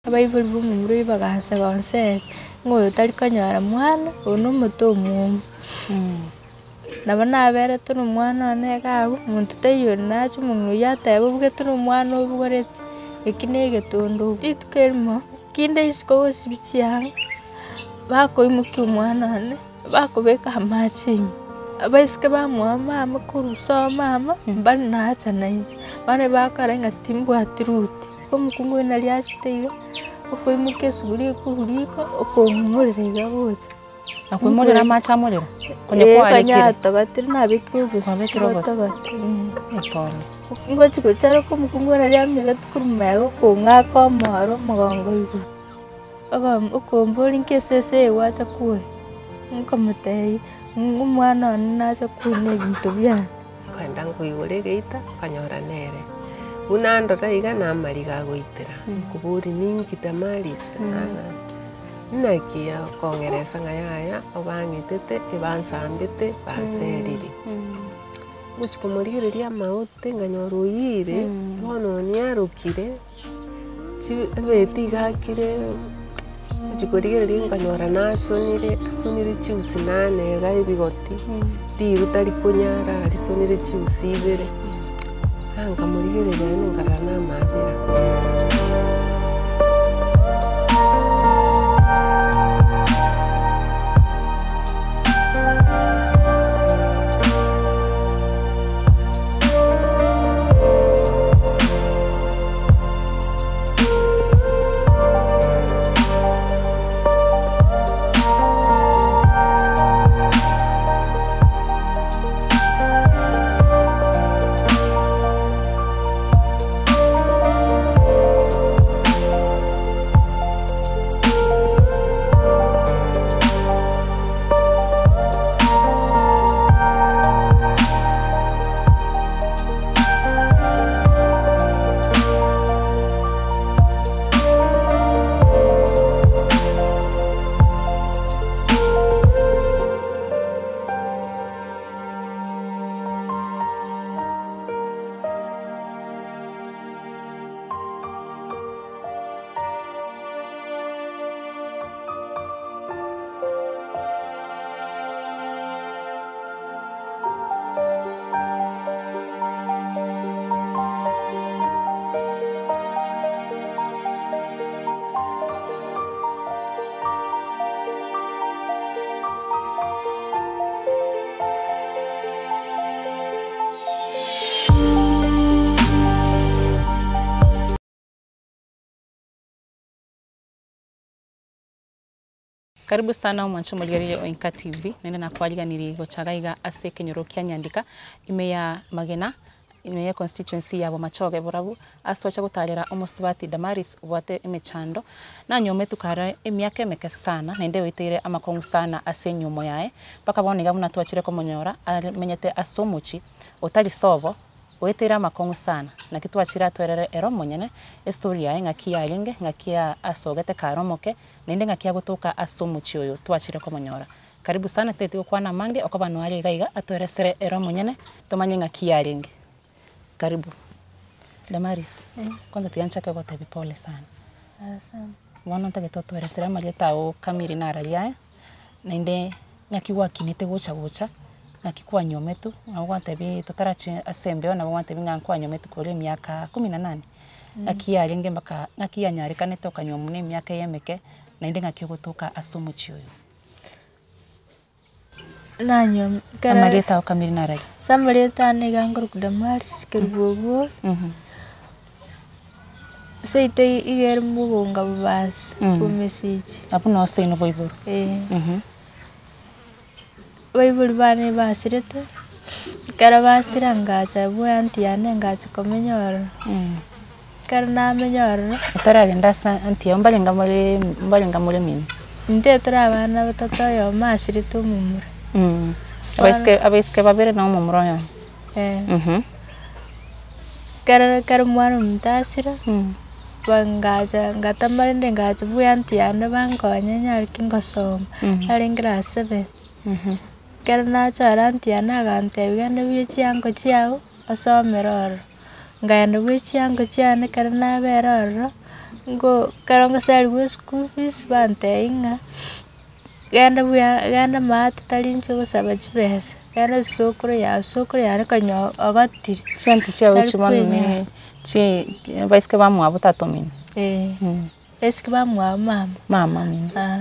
Abaibori b'omomura oyio bagansa gonsebia, ng'a oyo tari konyora mwana, oyo na omote omwomo. Nabo naberete na omwana one iga abwo, monto taiyo ore nache omong'ina oyio atebe obugete na omwana obogoreti, eki na egetondo. Rituko erimo, kinde isiko gosibia chianga, bakoimokia omwana one, bakobeka amache ime, abaiseke bamwabo mama korwa sobo mama, mbari nacha nainche, bono bakora ng'a timbwati ruti. Omokungu oyo nari achete iga, okoimokia esuguri korwa riko, okomorera iga gocha. Akoimorera amache amorero? Konya Ee, kwarekire. konya atogotire nabekire obosie Kwabekire obosie. botogotire. Eh, pole. Ngochi gocharoka omokungu oyo nari amigete korwa magega okong'aka omoro omogongo igoro. Ogo okomboria nki esese eye gwacha koyia, nkomotebia ng'a omwana one nacha koyia na ebinto biane. Nkaenda nkoigora egeita, nkanyora nere. Buna ndora iga na amariga agoitera, nkoboria ninki Damaris? Naki akong'eresa ng'a yaya obang'itete, ebansambete, banseriri. Ngochia komorigereria amaote nkanyora oyire, bono oniarokire. Ebeti iga akire, ngochia korigereria nkanyora nasonire, asonire chiusi nane iga ebigoti, riru tari konyara arisonire chiusi ibere, ah nkamorigereria naende nkarora na amabera. Karibu sana omwanche omorigereria o Inka TV, naende nakwariganirie gocha iga iga ase ekenyoro kia Nyandika, ime ya Magena, ime ye constituency ya Bomachoge Borabu, ase twacha gotarera omosubati Damaris obwate emechando, nanyometwe kare emiaka emeke sana, naende oeteire amakong'u sana ase enyiomo yaye, mpaka bono iga buna twachire komonyora amenyete ase omochie otari sobo. Goetera amakong'u sana, naki twachire atwerere ere omonyene estory yaye ng'aki yarenge, ng'aki asogete kare omoke, naende ng'aki agotoka ase omochie oyo twachire komonyora. Karibu sana titageti gokwana amange okoba noare iga iga atweresere ere omonyene tomanye ng'aki yarenge. Karibu. Damaris, kwanza tiga nchake gogotebia pole sana. Bono ntagete otweresere amarieta ao kamiri nararia aya. Naende ng'aki gwakinete gocha gocha, ng'aki kwanyometwe, nabo gwantebia totarachia ase embeo nabo gwantebia ng'a nkwanyometwe korwa emiaka kumi na nane, ng'aki yarenge mpaka ng'aki yanyarekanete okanywa buna emiaka eye emeke, naende ng'aki ogotoka ase omochie oyo. Nanywa ekero Amarieta ao kamiri narari? Ase amarieta ane iga nkorokwa Damaris Kerubo Obwoyo. Seito iga ere mogonga bobasi bomesichi. Abwo noo seino boiborwa. Eeh. Abaibori bane basirete, ekero basira ngacha bwa aunty yane ngacha komenya ororo. Ekero namenya ororo. Otaragenda ase aunty yao mbarenge more mbarenge more mino? Intwe tore abana batato oyomo asirete omomura. Abaiseke abaiseke babere na omomura oyomo. Eeh. Ekero ekero omwana ominto asira, ba ngacha ngatama rende ngacha bwa aunty yane bankonye nyare ki ngosoma, narenge class seven. Ekero nachora aunty yane agantebia genda buna chiango chiago osomere ororo. Nkaenda buna chiango chiane ekero nabera ororo. Nko ekero ngosariwa eschool fees bantebia ng'a genda buya genda maate tari inche ogosaba chibesa, genda esokoro yago, esokoro yane konya ogotire. Chianti chiago Tari echi bono kwenyara. ne chi abaiseke bamwabo tata omino. Eh, abaiseke bamwabo mama. Mama omino. Ah,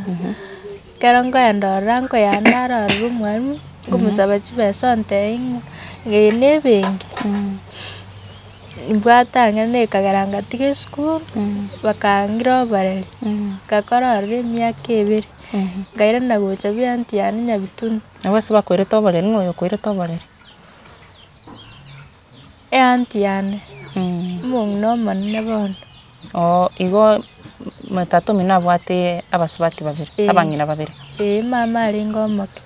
ekero nkoenda ororo uncle yane naro ororo omwalimu, nkomosaba chibesa ontebia ng'a ng'a eye na ebenki. Mbwate ang'e na ekagera ngatiga esukuru, bakang'ira oboreri, ngakora ororo emiaka ebere, nkairana gocha buna aunty yane Nyabitunu. Nabo ase bakoirete oboreri ng'a oyo okoirete oboreri. Eaunty yane, omong'ina omonene bono. Oo igo tata omino abwate abasubati babere, abang'ina babere. Eeh, mama arenge omoke.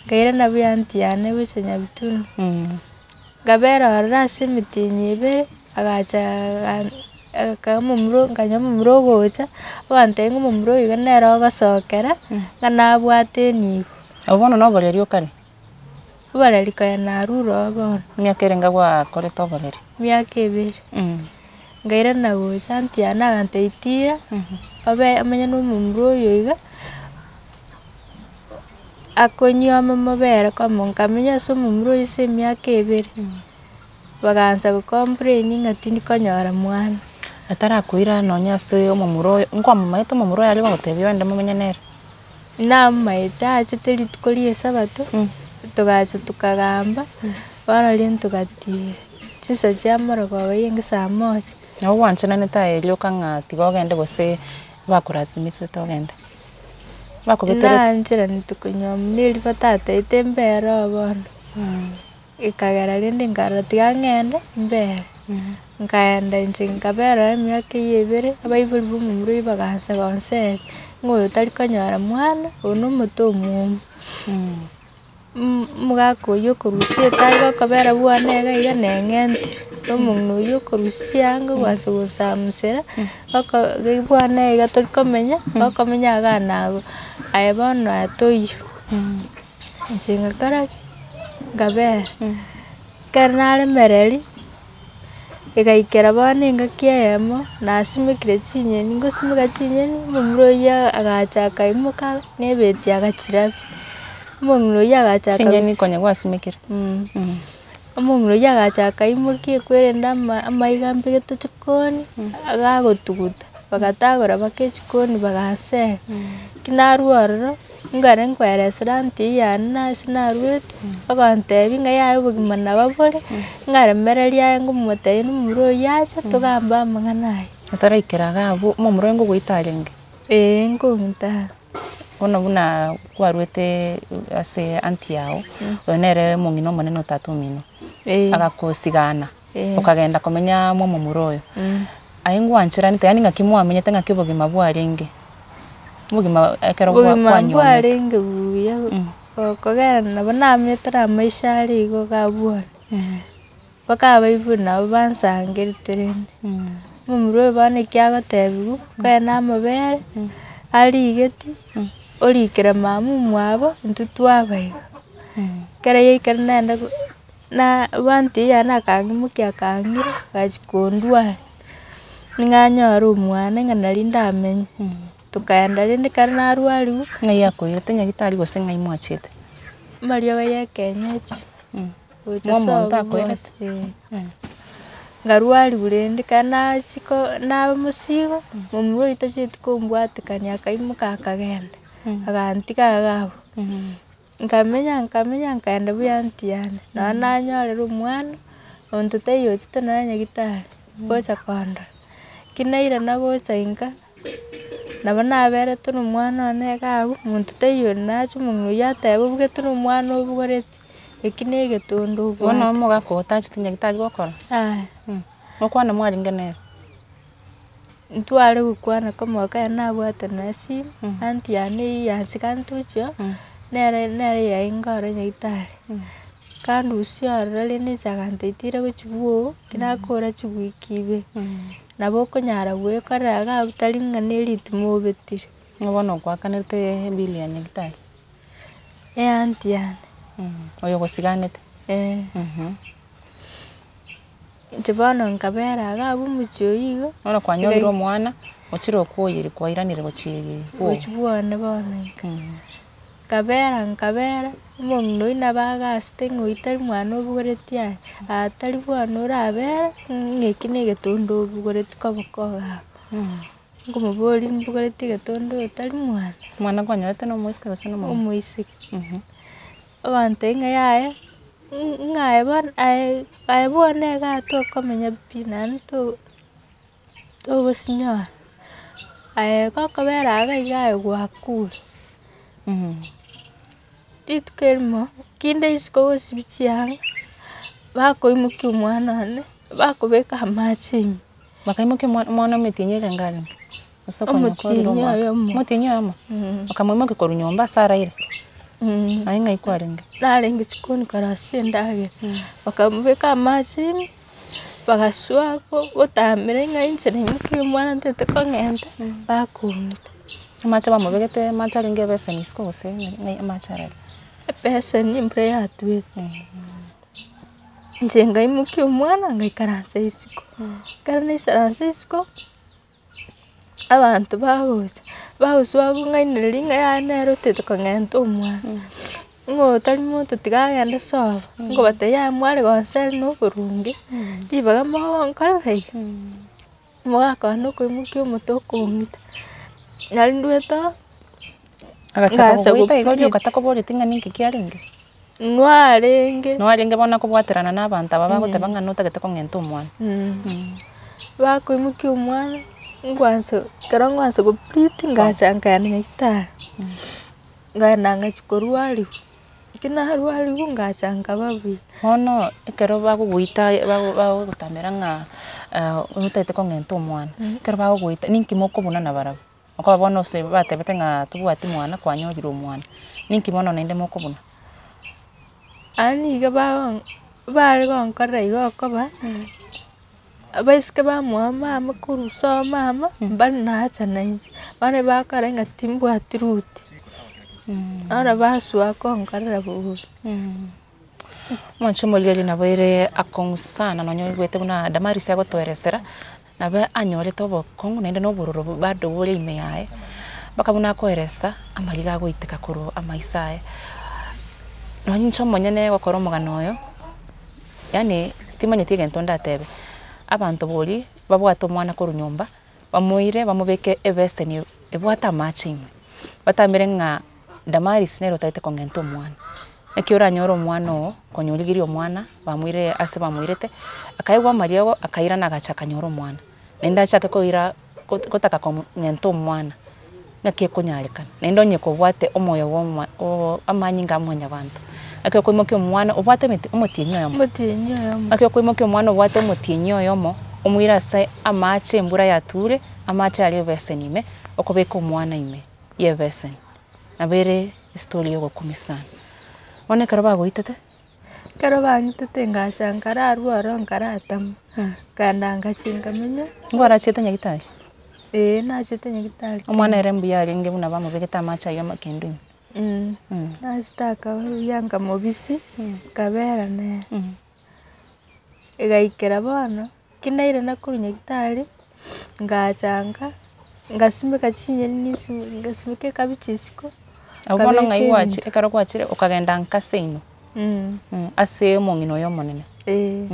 Nkairana buna aunty yane gocha Nyabitunu. Nkabera ororo ase emetienyi ebere, agacha aka omomura nkanyora omomura ogocha, ogantebia ng'a omomura oyo iga nere ogosokera, ng'a nabwate enibo. Abwo bono na oboreri okare? Oboreri konya narure oo bono. Emiaka erenge gwakorete oboreri? Emiaka ebere. Nkairana gocha aunty yane agantebia tira, obe omenye na omomura oyo iga. Akonyuoma mobere komo nkamenya ase omomura oyo ase emiaka ebere, bagansa go complain ng'a tindi konyora mwana. Atarakoira nonye ase omomura oyo, nkwamomanyete omomura oyo are gogotebia ogende momenye nere? Namomaete achete rituko ria esabato, togacha tokagamba, bono rende togatira, chinsa chia marogoba eyenge saa moja. Nabo gwanchananete aye rioka ng'a tiga ogende gose bakorasimisete ogende? Bakobetereti. Naancheranete konywa buna eria batataete mbere oo bono, ekagera rende nkarora tiga ng'ende mbere, nkaenda inche nkabera ororo emiaka eywo ebere, abaibori ba omomura oywo bagansa gonseria, ng'a oyo tari konyora mwana, oyo na omote omwomo. Omogaka oywo okorusia etari gokobera bwane iga iga neng'entire, na omong'ina oywo okorusia chianga gwansa gosamusera, oko bwane iga tori komenya, gokomenya igaa nago aye bono aye toiyo. Inche ngakora ki? Nkabera, ekero naremereria. Egaikera bono engaki eyemo, nasimekire chinyeni, ngosimeka chinyeni, omomura oyio agacha akaimoka na ebeti agachirabia. Omong'ina oyio agacha Chinyeni akarusia konya gwasimekire? Omong'ina oyio agacha akaimokia ekwerende ama amaiga mbegete chikoni, agagotuguta, bagatagora mpaka echikoni bagansera. Ki narwa ororo. Nkare nkoeresera aunty eywo yane nase naruete, ogontebia ng'a yaya obogima nabo bore, ng'aremereria aye ngomotebia na omomura oyio ache togambe amang'ana aya. Otaraikera iga abwo, omomura oyo ngogoita arenge? Eeh nkong'ita are. Bono buna kwaruete ase aunty yago, oyo nere omong'ina omonene o tata omino, agakosigana, okagenda komenya mwa omomura oyo. Aye ngwancheranete yaani ng'aki mwamenyete ng'aki obogima bwarenge? Obogima ekero gwa Obogima kwanyuometwe. mbwarenge buya, gokogera nabo namenyete na amaisha are igo iga abwo one, mpaka abaibori nabo bansangerete rende. Omomura oyo bono ekio agotebiwa, koena amabere, arigeti, orikera mama omwabo, intwe twaba igo. Ekero yaikire naende go na aunty eywo yane akang'imokia akang'ira, agachia kondwaria. Ning'anyore omwana ng'a nari ndamenye, tokaenda rende ekero narwariwu. Ng'ai akoirete nyagetari gose ng'ai mwachiete? Amariogo ya ekenyechi, gocha Mwa omonto sobo akoirete? bwosi eh. Ngarwariwu rende ekero nachia ko naba mosigo, momura oywo tachieti kombwatekania akaimoka akagenda, agantiga iga abwo. Nkamenya nkamenya nkaenda buya aunty yane, nonye nanyorire omwana, monto taiyo ochete nonye nyagetari, gocha kondora. Ki nairana gocha inka, nabo naberete na omwana one iga abwo, monto taiyo ore nacha omong'ina oywo ateba obugete na omwana obogoreti, eki na egetondo Bono obwate. omogaka ogo tachete nyagetari gokora? Yaya. Gokwana mwarenge nere? Ntware gokwana komoka ekero nabwate na esimu, aunty yane eywo yansiganete gochia oo, nere nere yainga oro nyagetari, kandusia ororo rende inche agantebia tira gochia bwogo, ki nakora chiwiki ibere, nabo okonyara goekorera iga abwo tari ng'a na eritimo obetire. Ng'a bono okoakanerete ebill ya nyagetari? Eaunty yane. Oyo ogosiganete? Eh. Inche bono nkabera iga abwo omochie oyio igo. Bono kwanyorire omwana, ochire okwoyeri kwairanire gochii bwogo. Gochia bwone bono inka. Nkabera nkabera, omong'ina oyio nabo agasete ng'a oyio tari mwana obogoretie aye, aa tari bwana orabere, ng'a eki na egetondo obogoretie koboko iga abwo. Nkomoboria mbogoretie egetondo oyo tari mwana. Omwana kwanyorete na omoiseke gose na omomura? Omoiseke. Ogantebia ng'a yaya, ng'a aye bono aye aye bono iga tokomenya pi naende to togosinyora, aye gokobera iga iga aye gwakure. Rituko erimo, kinde isiko gosibia chianga, bakoimokia omwana one, bakobeka amache ime. Bakaimokia omwa omwana omotienyi erenge arenge? Gose okonya Omotienyi kwarure omwaka? oyomo. Omotienyi oyomo? Bakamoimokia korwa nyomba ase araire? Aye ng'ai kwarenge? Narenge chikoni korosia endagera, bakamobeka amache ime, bagasoa gotamera ng'a inche naimokirie omwana ntagete kong'enta, bakong'ita. Amache bamobegete amache arenge ebeseni isiko gose ng'ai amache arari? Ebeseni embura yatwete. Inche nkaimokia omwana ngaikaransa isiko, ekero naisaransa isiko, abanto bagocha, bagosoa kong'ainereria ng'a yaya nere otagete kong'enta omwana, ng'a otari monto tiga agende sobo, nkobatebia yaya mware gonseri na oboronge, ribaga mogonkorera iga, omogaka one okoimokia omote okong'ita, nari ndwete oo. Agachaka Ngaansa kogoita igo rioka gopiriti. takoboreti ng'a ninki kiarenge? Nwarenge. Nwarenge bono akobwaterana na abanto aba bagoteba ng'a notagete kong'enta omwana. Bakoimokia omwana, nkwansa ekero nkwansa gopiriti ngacha nkaenda nyagetari, nkaenda ngachia korwariwa, ekero narwariwu ngacha nkaba buya. Bono ekero bagogoita bago bagogotamera ng'a otagete kong'enta omwana, ekero bagogoita ninki mokobuna nabarabwo? Okoba bono ase batebete ng'a tobwati mwana kwanyorire omwana, ninki bono naende mokobuna? Aye nigo bago bare gonkorera igo okoba, abaiseke bamwabo mama korwa sobo mama, mbari nacha nainche, bono bakora ng'a timbwati ruti, bono basoa konkorera bobe. Omwancho omorigereria nabo ere akong'u sana nonye oigwete buna Damaris agotoeresera, Nabo anyorete obokong'u naende na obororo bado bore ime yaye, mpaka buna akoeresa amariga agoiteka korwa amaiso aye. Nonye inche omonyene gokora omogano oyo, yaani timanyeti egento ndatebe, abanto boria babwate omwana korwa nyomba, bamoire bamobeke ebeseni ebwate amache ime, batamere ng'a Damaris nere otagete kong'enta omwana. Naki oranyore omwana oo, konya origirie omwana, bamoire ase bamoirete, akaegwa amariogo akairana agacha akanyora omwana. Naende achake koira gotaka kong'enta omwana, naki ekonyarekana. Naende onye kobwate omoyo bwa omwa oo amanyinga a mwanyabanto, naki okoimokia omwana obwate emeti omotienyi oyomo, Omotienyi oyomo. naki okoimokia omwana obwate omotienyi oyomo, omoire ase amache embura yature, amache aria ebeseni ime, okobeka omwana ime ya ebeseni. Nabo ere estory ya ogokumia sana. Bono ekero bagoitete. Ekero bang'itete ngacha nkararwa ororo nkaratama, nkaenda ngachia nkamenya. Nkwarachete nyagetari? Eeh nachete nyagetari. Omwana ere mbuya arenge buna bamobegete amache aywo amakendu ime? Nachete akaba buya nkamobisia, nkabera nere. Egaikera bono, ki nairana korwa nyagetari, ngacha nka, ngasimeka chinyeni nisimu ngasimeka ekabichi isiko, Abwo bono ng'ai nkabeka gwachi ebinto. ekero gwachire okagenda nka seino, ase omong'ina oyo omonene. Eeh.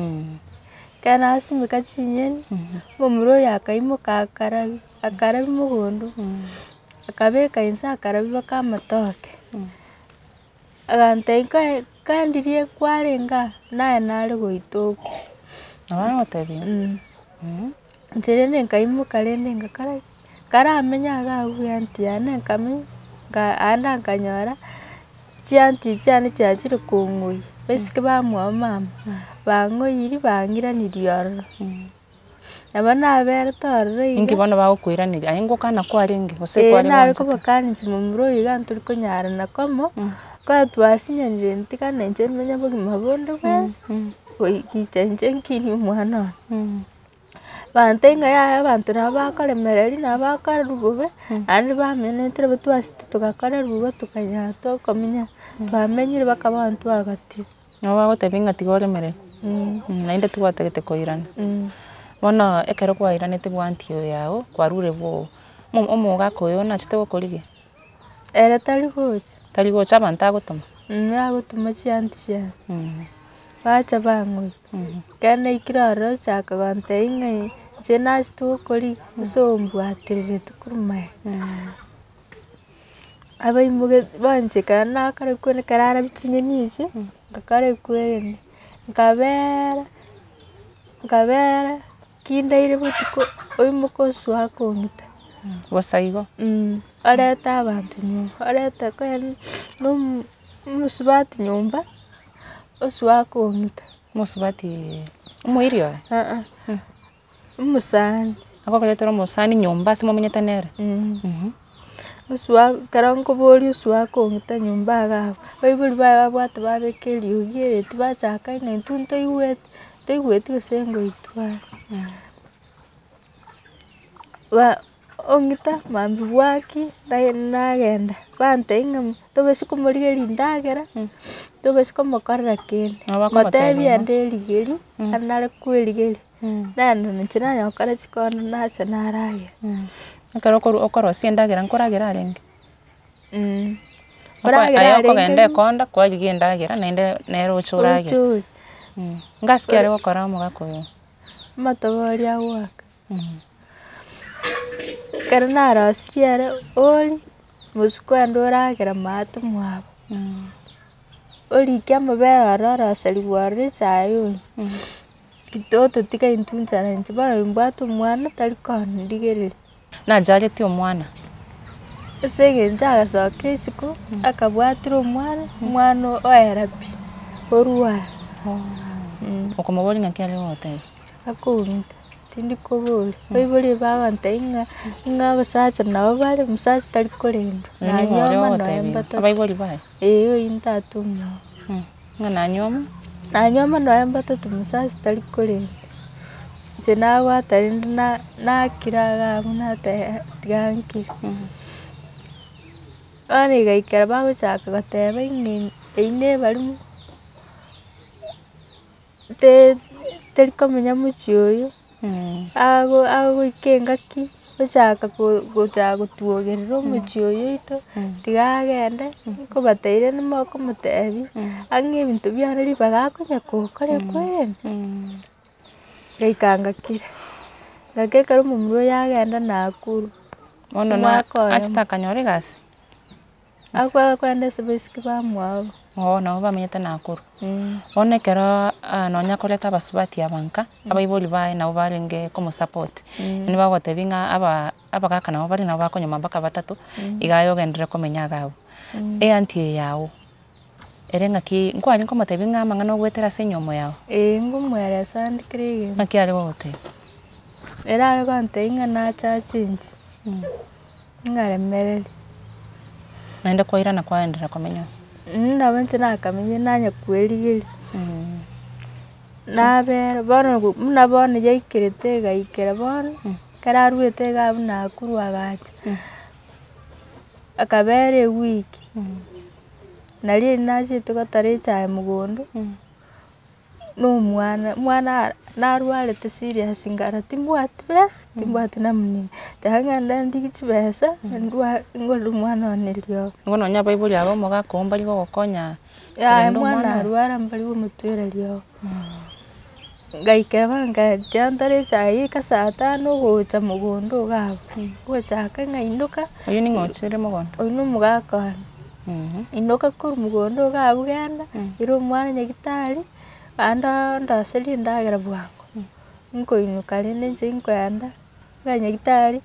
Ekero nasimeka chinyeni, omomura oyo akaimoka akarabia, akarabia mogondo, akabeka inse akarabia mpaka amatoke. Agantebia nkae nkandirie kwarenge aa, naye nare goita okwe. Nabo agotebia? Inche rende nkaimoka rende ngakora ki, nkaramenya iga abwo aunty yane nkamenya, nka aende nkanyora, chiaunty chiane chiachire kong'oyia, abaiseke bamwabo mama, bang'oyirie bang'iranirie ororo. Nabo naberete ororo iga. Inki bono bagokoiraneria? Aye ngokana kwarenge gose Ee kware nare gwanchete? kobakania inche momura oyo iga ntori konyarana komo, kwani twasinyanire ntigane inche menye bogima bonde bwensi, goicha inche nkinie omwana one. Bantebia ng'a yaya abanto nabo bakoremereria nabo bakorerwa bobe, naende bamenyete nabo twasete togakorerwa igo tokanyara tokomenya, twamenyire mpaka bono twagotire. Nabo bagotebia ng'a tiga oremereri. Naende tigwatagete koirana. Bono ekero kwairanete bwanti oyo yago, kwarure bwogo, omo- omogaka oyo nachete gokorigia? Ere tari gocha. Tari gocha abanto agotoma? Agotoma chianti chiaye. Bacha bang'oyia, ekero naikire ororo ochaka gontebia ng'a inche nachete gokorigia, ase ombwatererete korwa magega. Abaimogetie bonsi ekero nakora kwerenda ekero arabia chinyeni echio, ngakora kwerenda, nkabeera, nkabeera, kindaire botuko, oimoke osoa kong'ita. Bosa igo? Orete abanto nyomba, orete kwani na omo omosubati nyomba, osoa kong'ita. Omosubati omoiri oye? Omosani. Agokoretera omosani nyomba ase momenyete nere? Osoa ekero nkoboria osoa kong'ita nyomba iga abwo, abaibori baye babwate babeka eriogi ere tibachaka ng'a intwe ntoigweti, ntoigweti gose ngoitwa are. Ba ong'ita mambia bwaki naye nagenda, bantebia ng'a tobaisa komorigeria endagera, tobaisa komokorera kende, Nabo bakomotebia motebie igo. ende erigeria, anare kwerigeria. Nagenda inche nanya gokora chikona nacha naragera. Ekero okoru okorosia endagera nkoragera arenge? Nkoragera Aye arenge okogenda ekonda kwarigia endagera naende nere oche oragere. Oche oria. Ngasi ki are gokora omogaka oyo? Amatobori agoaka. Ekero narosirie ere oria, mosuku ende oragera maate mwabo. Orikia amabere ororo oroseriwa ororo echae onywa. Tototiga intwe nchara inche bono nimbwate omwana tari kondigereria. Nacharetie omwana. Ase eng'encho agasokire isiko, akabwatire omwana, omwana oera pi, orwara. Okomoboria ng'aki are gogotebia. Akong'ita, tindi koboria, abaibori bagontebia ng'a, ng'a abasacha nabo bare, omosacha tari korendwa, Oyo ning'o oria nanyuoma nonya ogotebia? mbatato. Abaibori baye? Eeh oyio ntata omwabo. Ng'a nanyuoma? Nanyuoma nonya mbatato omosacha tari korendwa. Inche nabwata rende na- nakira iga abwo nateba tiga nkire. Bono egaikera bagochaka goteba ng'a eywo na ebarimo, te- teri komenya mochie oyo, ago agoika engaki, ochaka ko- gochaka gotwogerera omochie oyo oito, tiga agende, nkobatebi rende mokomotebia, ang'e ebinto biane ribaga akonya gokora ekwerende. Ngaika ngakira, ngakira ekero omomura oyo agenda Nakuru, Bono na omwaka oyomo. achete akanyora egasi? Agwo akoenda ase abaiseke bamwabo. Oo nabo bamenyete Nakuru. Bono ekero nonya akoreta abasubati aba nka, abaibori baye nabo barenge komosupport, yaani bagotebia ng'a aba abagaka nabo bare nabo bakonyoma mpaka batato, iga aye ogenderere komenya iga abwo. Eanti eye yago, ere ng'aki nkwarenge komotebia ng'a amang'ana ogoetera ase enyomo yago? Eeh ngomoeresa ande kera egento. Ng'aki are gogotebia? Ere are gontebia ng'a nache achenche, ng'aremereria. Naende kwairana kwaenderera komenya oo? Nabo inche nakamenyire nanya kwerigeria, nabera bono buna bono yaikerete egaikera bono, ekero arwete iga abwo Nakuru agacha, akabera ewiki, nario riria nachiete gotora echae mogondo. Na omwana, omwana ara narwarete serious nkarora timbwati besa, timbwati namna ende, tiga ng'ende ndigie chibesa, ndwa ngorere omwana one eriogo. Bono nonye abaibori aba omogaka oo mbari gogokonya Yaya korenda omwana omwana oyo? arwara mbari gomotwera riogo. Ngaikera bono nkaenda tiga ntore echae yaika saa tano ogocha mogondo iga abwo, ogochaka ng'a inoka. Oyio ning'o ochire mogondo? Oyio na omogaka one. Inoka korwa mogondo iga abwo genda, ira omwana nyagetari, naende ondoserie endagera bwango. Nkoinoka rende inche nkoenda, iga nyagetari,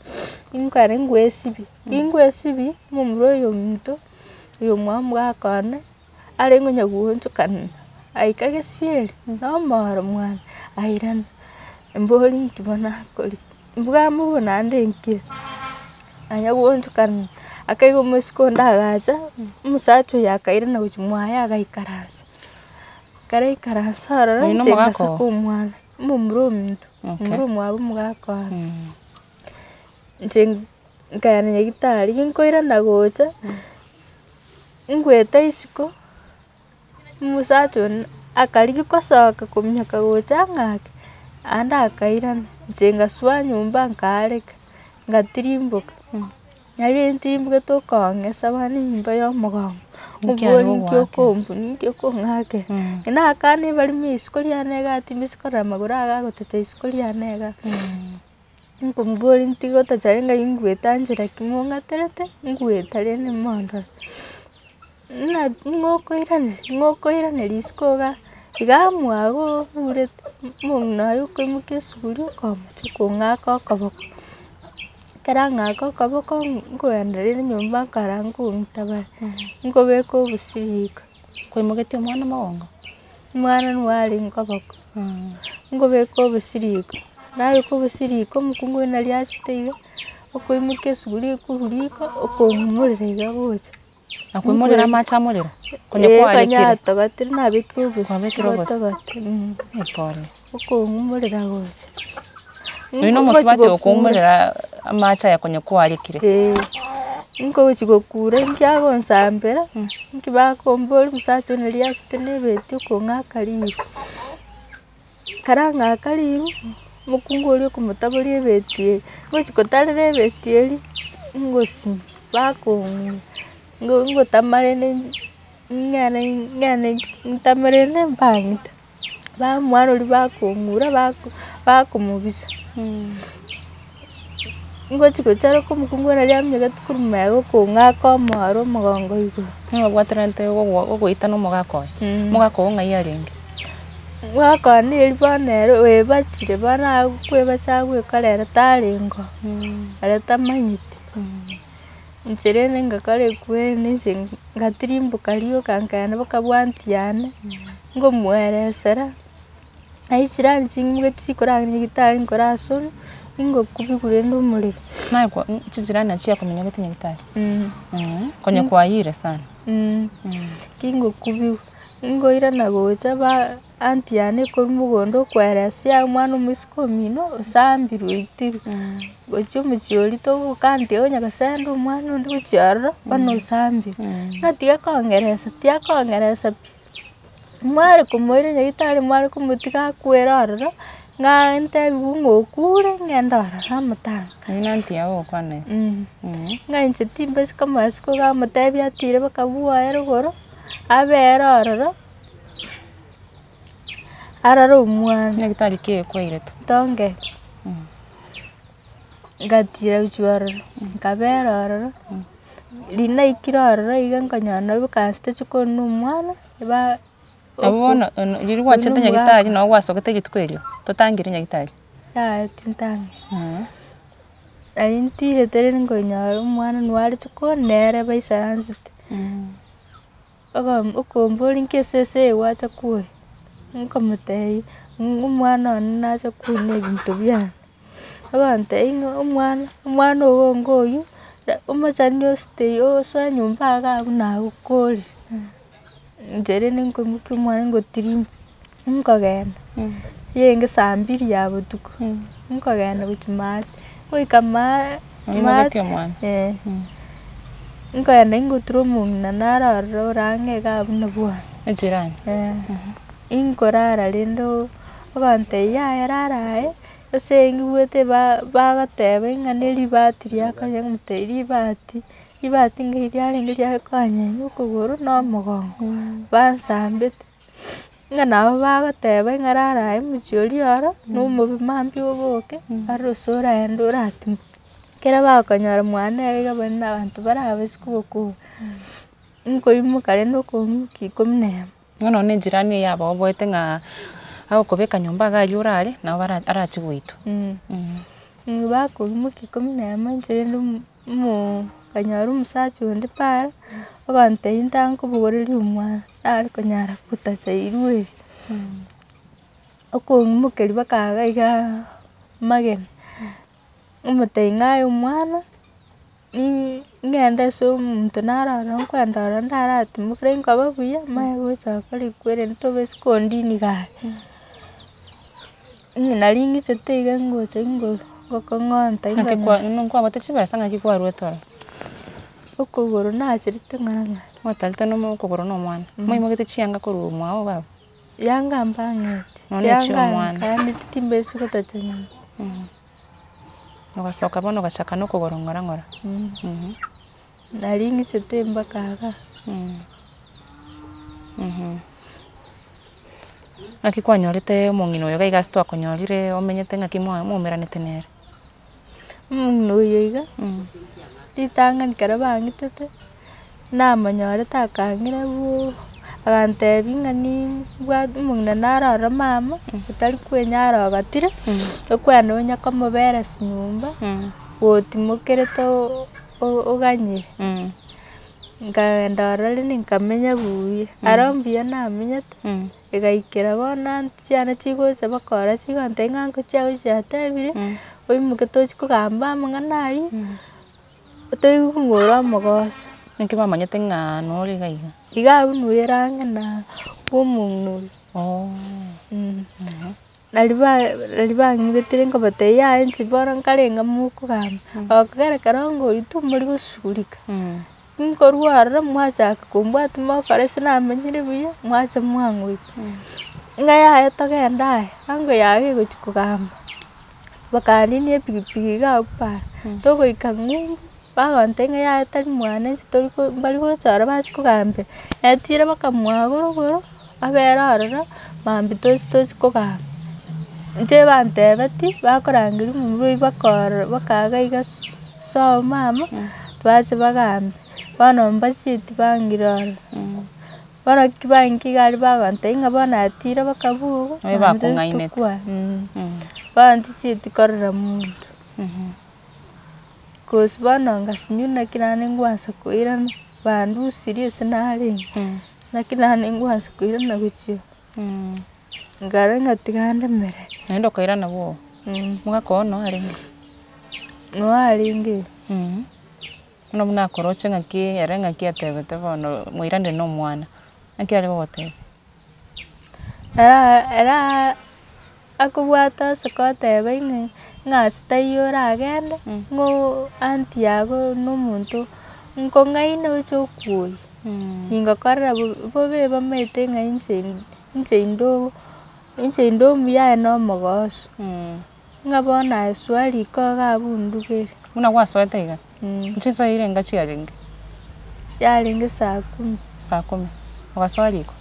nkoenda ngoesibia, gingoesibia, omomura oyo ominto, oyo omwabo omogaka one, arenge onya goonchokana, aika gesieri, na omoro mwane, airana, mbori nki bono akoria, mbwamobua naende nkire. Anya goonchokana, akaigwa omosike onde agacha, omosacha oyo akairana gochia mwaye agaikaransa. Ekero aikaransa ororo, Oyo inche nomogaka ngasaka oo? omwana, omomura ominto, Okay. omomura omwabo omogaka one. Inche nkaenda nyagetari, ginkoirana gocha, ngwete isiko. Omosacha one Akarigia kosoka kominyoka gocha ang'ake, aende akairana, inche ngasoa nyomba nkaareka, ngatirimboka, nari ntirimbogete okong'esa bono enyomba ya omogongo, Nki are ombori nki gogoakera? okombuni nki okong'akera, naakana ebarimo isiko riane iga timbisi korora amagoro aye agotacha isiko riane igaa. Nkomoboria ntige gotacha rende ng'ai ngwete anchera ki mong'aterete, ngweta rende mondore. Ng'a ng'o okoiraneria, ng'o okoiraneria isiko igaa, iga mwago oburete, omong'ina oye okoimokia esuguri okomocha okong'aka okoboko. Ekero ang'aka okoboko nkogenda rende nyomba nkara nkong'ita bare, nkobeka obosie riko. Kwaimogetie omwana mogongo? Omwana nigo arenge koboko, nkobeka obosie riko, nabeka obosie riko omokungu oyo nari achete iga, okoimokia esuguri ekorwa riko, okong'umorera iga gocha. Akoimorera amache amorero? Konya Eeh kwarekire? konya atogotire nabekire obosie Kwabekire obosie. botogote mh, Eh pole. okong'umorera gocha. Oyio na omosubati okoumorera amache aya konya kwarekire. Eeh, nkogochi gokura inki agonsambera, inki bakomboria omosacha one riria achete na ebeti okong'aka ribu. Ekero ang'aka ribu, omokungu oria okomotaboria ebeti eria, ngochi kotarera ebeti eria, ngosinywa, bakong'ura, ngo ngotama rende ng'ende ng'ende ntame rende mbang'ite. Bamwana oria bakong'ura bako bakomobisa, ngochi gocharoka omokungu one aria aminyogete korwa magega okong'aka omoro omogongo igoro. Nigo obwateranete ogoita na omogaka oye? Omogaka ogo ng'ai arenge? Omogaka one neri bono ere oebachire bono akoebacha agwekora ere tarenge oo, ere tamanyeti. Inche rende ngakora ekwene inche ngatirimboka rioka nkaenda mpaka bwa aunty yane, ngomoeresera, aye chirani ching'umogeti chikorang'ina nyagetari nkorasonwa, ingokubigwa rende omorero. Naye kwa chichirani nachi chiakominyogete nyagetari? Konya kwayire sana. Kingokubigwa, ingoirana gocha ba aunty yane ekorwa mogondo okoeresia omwana omoiseke omino osambirwe oitirwe, gochia omochie oria togokantia onya gosenda omwana onde gochia ororo bono osambirwe. Ng'a tiga kong'eresa tiga kong'eresa pi, mware komoira nyagetari mware komotiga akwere ororo, ng'a ntebiwe ng'a okure ng'ende ororo amotange. Oyio na aunty yago ogokwana igo? Ng'a inche timbasi komoa isiko iga amotebie atire mpaka bwoye rogoro, abere ororo. Arore omwana. Nyagetari ki ekwairetwe? Tonge. Ngatira gochia ororo, nkabera ororo, riria naikire ororo iga nkonyora nabo bikansete chikoni na omwana, ba Nabo bono ono riria gwachete nyagetari nabo gwasogete rituko erio, totangire nyagetari? Yaya tintangire. Nari ntirete rende nkonyora omwana nigo are chikoni nere baisaransete. Okomboria nki esese eye gwacha koyia, nkomotebia ng'a omwana one nacha koyia na ebinto biane, ogontebia ng'a omwana omwana ogo onga oywo, omochani ositei osoe nyomba iga abwo nagokorire, inche rende nkoimokia omwana ngotirimba, nkogenda, yarenge saa mbiri ya botuko, nkogenda gochia maate, goika maa Oimogetie omwana? Eh. Nkoenda ingotura omong'ina naro ororo ore ang'e iga abwo na bwana. Echirani? Eh. Inkorara rende oo, ogontebia yaya rara aye, ase ngigwete ba bagoteba ng'a ne ribati riakonya ngotebia ribati, ribati ng'ai riarenge riakonyenya okogoro na omogongo, bansambete. Ng'a nabo bagoteba ng'a rara aye omochie oria oro, na omobe mambia oboke, aroro ase oraende oratimoke. Ekero bakonyora mwane iga iga bari na abanto barabaise kogokora, nkoimoka rende okoimokia ikomi na emo. Bono nonye ejirani eye abaoboete ng'a agokobeka nyomba iga aria orare, nabo bara arachie goitwa. Bakoimokia ikomi na emo inche rende omo nkanyora omosacha onde para, ogontebia ntankobogoreria omwana, nare konyara gotacha irwe eri. Okong'imokeria mpaka iga igaa magena, omotebia ng'a aye omwana, ng'ende ase omonto naro ororo nkoenda ororo ndaratimokere nkoba buya, manye gocha gokora ekwerende tobaisa kondini gaki. Ng'a nari ng'ichete iga ngocha ngo ngokong'onta Naki ingonyora. kwa nkwabwate chibesa ng'aki kwaruete ororo? Okogoro nacherete ng'ora ng'ora. Gwatarete na omo okogoro na omwana, moimogete chianga korwa mwago iga abwo? Yanga mbang'ete, Nonya yanga echi'omwana. nkaaneti timbaisa gotacha nyuma. Ogasoka bono ogachaka na okogoro ng'ora ng'ora. Nari ng'ichete mpaka igaa. Naki kwanyorete omong'ina oyo iga iga ase twakonyorire omenyete ng'aki mwa mwaumeranete nere? Omong'ina oyo iga, ritang'ani ekero bang'itete, namonyorete akang'ira bwooo, agantebia ng'a nimbwate omong'ina naro ororo mama, otari kwenyara ogatire, okwenda onye komoberesi nyomba, gotimokerete oganyire. Nkaenda ororo rende nkamenya buuya, aro mbuya namenyete, egaikera bono chiane chigocha bakora chigontebia ng'a nko chiago chiatebire, oimoke tochi kogamba amang'ana aywo, toigwe ng'a ore omogoso. Naki bamanyete ng'a nore iga iga? Iga abwo noere ang'e na omong'ina oyo. Nari ba nari bang'igotire nkobatebia yaya inche bono nkarenge mokogamba, okogera ekero ngoitwa mbori goshughulika, nkorwa ororo mwachaka kombwati mokora ase namanyire buya, mwacha mwang'oita. Ng'a yaya togende aye, ango yago egochi kogamba, bakaninia epikipiki iga abwo para, togoika ng'umbu, bagontebia ng'a yaya tari mwane inche tori ko mbari gocha ororo bachi kogambera, etire bakamwagora igoro, abere ororo, mambia tochi tochi kogamba. Inche bantebetie, bakorangeria omomura oywo bakorora bakaga iga sobo mama, bache bagambe, bono mbachieti bang'ira ororo. Bono ki bainki iga aria bagontebia ng'a bono atire bakabuga, Oye bakong'ainete. Bono ntichieti korora monto. Cause bono ngasinywa naki nane ngwansa koirana, bandusirie ase narenge, naki nane ngwansa koirana gochia oo, nkarora ng'a tiga ndemere. Naende okairana bwogo, omogaka oo noo arenge? Noo arenge. Bono buna akoroche ng'aki ere ng'aki atebete bono mwairanire na omwana, naki are gogotebia? Era era akobwate ase goteba ing'e ng'a ase taiyo oragende, ng'o aunty yago na omonto nkong'aine oche okwoyia, ningokorera bobe bobe bamaete ng'a inche inche inde oo inche inde omuya aye na omogoso, ng'a bono aye soa riko iga abwo ondugere. Buna gwasoete iga, chinsa erenga chiarenge? Yarenge saa kumi. Saa kumi, ogasoa riko?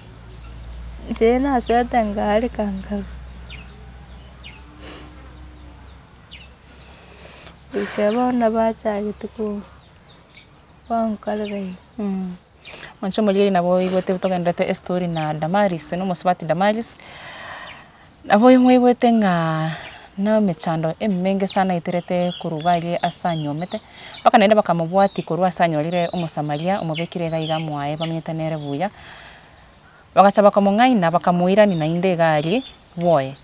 Inche nasoete nkaareka nkarwa. Goika bono bachagete ko gonkorera iga. Mwanche omorigereria nabo oigwete togenderete estory na Damaris, na omosubati Damaris, nabo mwaigwete ng'a na emechando emenge sana aeterete korwa iga aria ase anyomete, mpaka naende bakamobwatia korwa ase anyorire omosamaria omobekire iga iga mwaye bamenyete nere buya, bagacha bakamong'aina bakamoirania naende iga aria bwoye.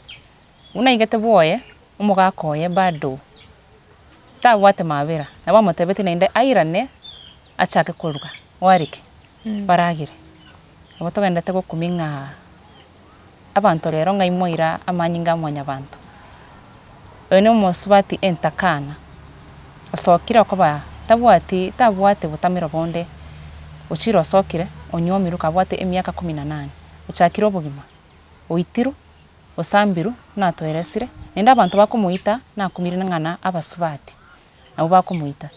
Buna aigete bwoye, omogaka oye bado tabwate mabera, nabo amotebetie naende airane achake koruga, oareke, baragere. Nabo togenderete gokumia ng'a abanto rero ng'ai mwaira amanyinga a mwanyabanto. Oyo na omosubati entakana, osokire okoba tabwati tabwate botamero bonde, ochire osokire, onywomirwe kabwate emiaka kumi na nane, ochakire obogima, oitirwe, osambirwe, buna atoeresire, naende abanto bakomoita nakumire ng'a na abasubati, nabwo bakomoita.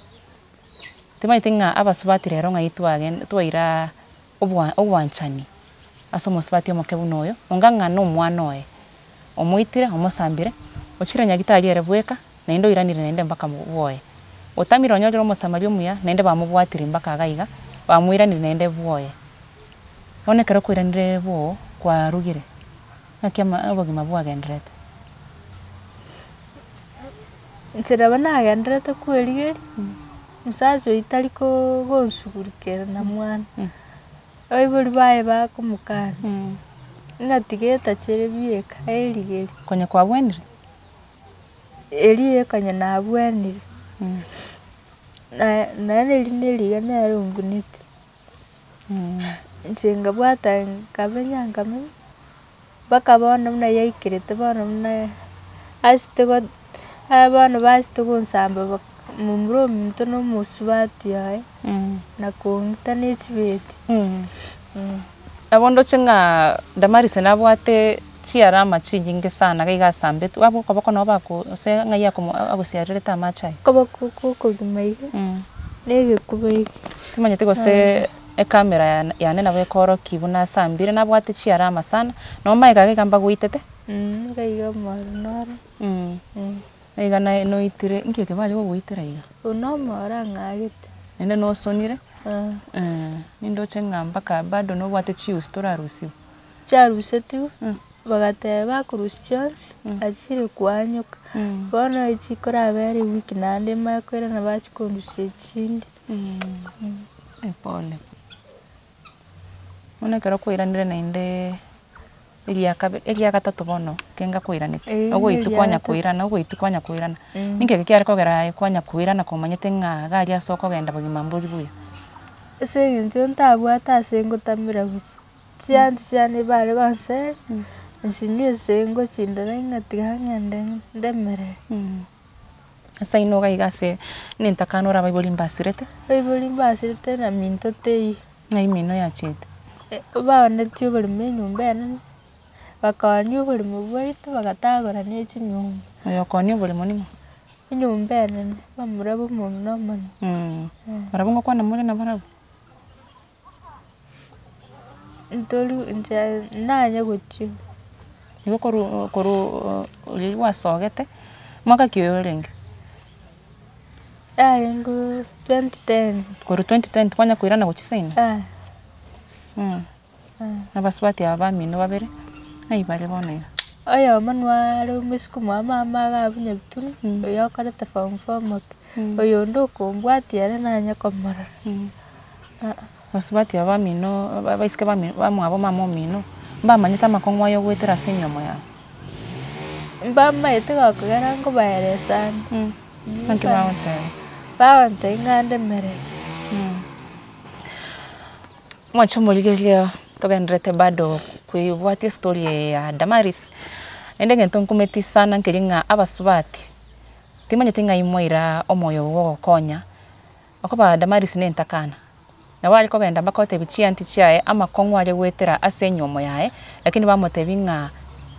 Timanyeti ng'a abasubati rero ng'ai twagen twairaa obwa obwanchani ase omosubati omoke buna oyo, onga ng'a na omwana oye, omoitire, omosambire, ochire nyagetari ere bweka, naende oiranire naende mpaka bwoye. Otamire onyorire omosamaria omuya, naende bamobwatire mpaka iga iga, bamoiranire naende bwoye. Bono ekero kwairanire bwoo, kwarugire, naki ama obogima bwagendererete. Inche nabo nagendererete kwerigeria, omosacha oyio tari koo gonshughulikera na mwana, abaibori baye bakomokania, ng'a tiga etachere bieka aerigerie. Konya kwabwenire? Erio konya nabwenire, na naende eri na eriga nere ombunete. Inche nkabwata nkamenya nkamenya, mpaka bono buna yaikerete bono buna asete go aya bono basete gonsamba bak momura ominto na omosubati oye, na kong'ita na echibeti. Nabo ndoche ng'a Damaris nabwate chiarama chinyinge sana iga iga asambetwe, abwo okoboko nabo bako gose ng'ai akomo agosiarerete amache aya. Okoboko oko okogima iga, na egekuba eke. Timanyeti gose ecamera yane yane nabo ekoorokia buna asambire, nabwate chiarama sana, nabo magega iga iga mbagoitete. Iga iga omoro noro. Iga naye noitire, nki eke bare gogoitera iga? Oyo na omoro ang'agete. Naende nosonire, nindoche ng'a mpaka bado nobwate chiusi torarusiwe. Chiarusetigwe, bagateba bakorusia chionsi, achire koanyoka, bono echikorabera ewiki naende emanye koirana bachia kondusia echinde. Pole. Bono ekero kwairanire naende eria kabe eria gatato bono kenga kwairanete, Eri ogoitwa neria kwanya gatato. koirana ogoitwa kwanya koirana, ninki eke kiare kogera aye kwanya koirana komanyete ng'a iga aria ase okogenda bogima mbori buya? Ase eng'encho ntabwate ase ngotamera gose, chianti chiane bare gonseri, nsinywe ase ngochindora ng'a tiga ng'ende ndemereri. Ase aino iga iga ase nentakana ore abaibori mbasirete. Abaibori mbasirete na minto teiyo. Ng'ai mino yachete? Baonetie oboremo enyomba enene, bakaonia oboremo bwaito bagatagora ne chinyomba. Oyo okoonia oboremo ning'o? Enyomba enene, bamura ba omong'ina omonene. Barabwo ngokwana more nabarabwo? Ntori inche nanye gochia. Igo korwa korwa riria gwasogete, mwaka ki oyo orenge? Yarenge 2010. Korwa 2010 kwanya koirana gochia seino? Eh. Abasubati aba bamino babere, ng'ai bare bono iga? Oyomo nware omosike mwa mama iga abwo Nyabitunu, oyo okorete form four moke, oyonde okombwatia ere nanye komorora. Abasubati aba bamino abaiseke bamino bamwabo mama omino, mbamanyete amakong'u aya ogoetera ase enyomo yago? Mbamaete gokogera nkobaeresa ande. Naki bagoteba? Bagontebia ng'a ndemereri. Mwanche omorigereria togendererete bado koebwatia estory eye ya Damaris, naende egento nkumeti sana nkeri ng'a abasubati, timanyeti ng'ai mwaira omoyo ogo bwa ogokonya. Okoba Damaris nentakana, nabo are kogenda mpaka otebia chianti chiaye amakong'u are goetera ase enywomo yaye, lakini bamotebia ng'a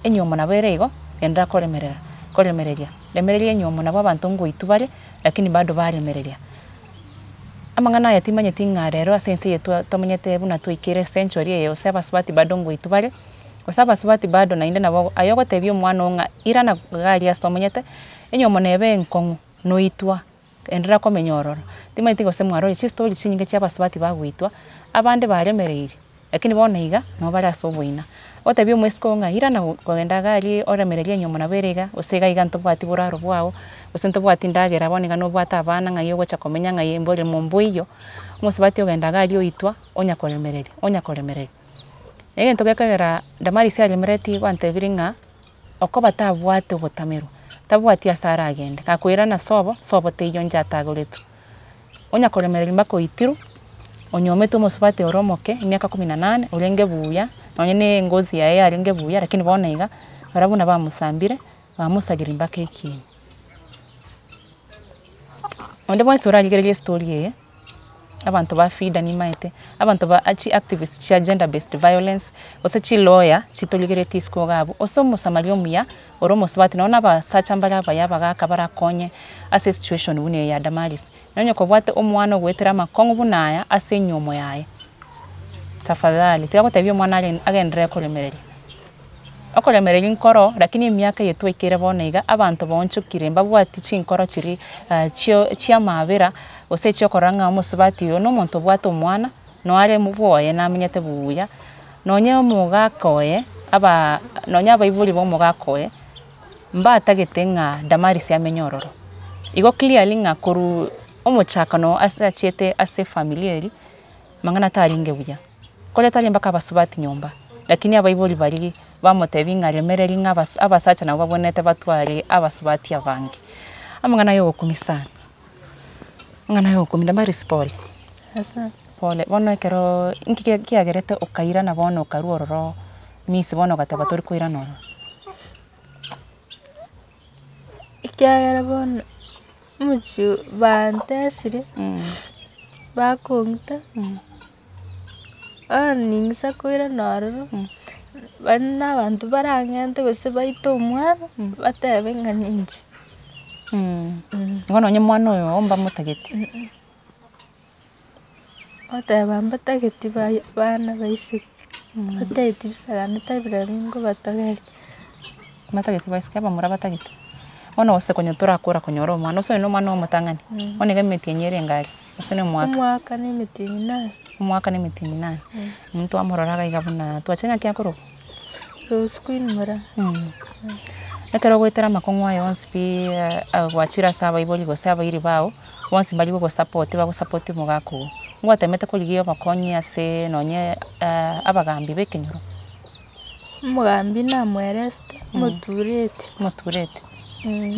enywomo nabo ere igo, genderera koremerera koremereria, remereria enywomo nabo abanto ngoitwa bare, lakini bado baremereria. Amang'ana aya timanyeti ng'a rero ase ense eye twa tomenyete buna twaikire ecentury eye gose abasubati bado ngoitwa bare, gose abasubati bado naende nabo aye ogotebia omwana oo ng'a irana iga aria ase omenyete, enywomo nebe enkong'u, noitwa. Enderera komenya ororo. Timanyeti gose mwarorire chistori chinyinge chia abasubati bagoitwa, abande baremereiri, lakini bono iga, nabo bare ase oboina. Otebie omoiseke oo ng'a irana kogenda iga aria oremererie enyiomo nabo ere iga, gose iga iga ntobwati boraro bwao, gose ntobwati ndagera bono iga nobwate abana ng'ai ogocha komenya ng'ai mboremo mboiyo, omosubati ogenda iga aria oitwa, onya koremereria, onya koremereria. Egento gekogera Damaris aremeretie gwantebirie ng'a. Okoba tabwate obotamerwa, tabwati ase aragende, gakoirana sobo, sobo teiyo inche atagoretwe. Onya koremereria mpaka oitirwe, onyuometwe omosubati ore omoke emiaka kumi na nane, orenge buya, nonye na engozi yaye yarenge buya lakini bono iga, barabwo buna bamosambire, bamosagirie mpaka ekieni. Onde bwensi orarigererie estory eye. Abanto ba FIDA nimaete, abanto ba chi activists chia gender based violence, gose chilawyer chitorigeretie isiko iga abwo, gose omosamaria omuya ore omosubati nonye na abasacha mbare abaya abagaka barakonye ase esituation buna eye ya Damaris. Nonye kobwate omwana ogoetera amakong'u buna aya ase enywomo yaye, tafadhali tiga gotebia omwana are agenderere koremereria. Okoremereria nkoro, lakini emiaka eye twaikire bono iga, abanto baonchokire mbabwati chinkoro chiria chio chiamabera, gose echiokorora ng'a omosubati oyo na omonto obwate omwana, noare bwoye namenyete buya, nonye omogaka oye, aba nonye abaibori ba omogaka oye, mbatagete ng'a Damaris amenye ororo. Igo clearly ng'a korwa omochakano ase achiete ase efamiri eria, mang'ana tarenge buya. Korende tari mpaka abasubati nyomba, lakini abaibori baria bamotebia ng'a remereria ng'a abas abasacha nabo babwenerete batware abasubati abange. Amang'ana aya ogokumia sana, amang'ana aya ogokumia Damaris pole, Asante. pole. Bono ekeroo nki kia kiagerete okairana bono okarwa ororo misi bono ogateba tori koirana ororo? Ekiagera bono omochie bantesire, bakong'ita. Bono ning'isa koirana ororo, baria na abanto barang'ente gose baite omwana, batebe ng'a ninche. Igo nonye omwana oyo oo mbamotageti. Goteba mbatageti bai bana baiseke, mbatageti bisagane tari rirorio nkobatogeria. Mbatageti baiseke abamura batagete, bono gose konya torakora konyora omwana, ase oyo na omwana omotang'ani, bono iga emetienyi ere enga aria, gose na omwaka. Omwaka na emetienyi nane. Omwaka na emetienyi nane, intwe twamorora iga iga buna twachire naki akorokwa? Rose Queen Moraa. Ekero ogoetera amakong'u aya onsi pi gwachire ase abaibori gose abairi bao, bonsi mbari gogosapoti bagosapoti omogaka oo, ngwatemete korigia obokonyi ase nonye abagambi ba ekenyoro? Omogambi namweresete, omotureti. Omotureti.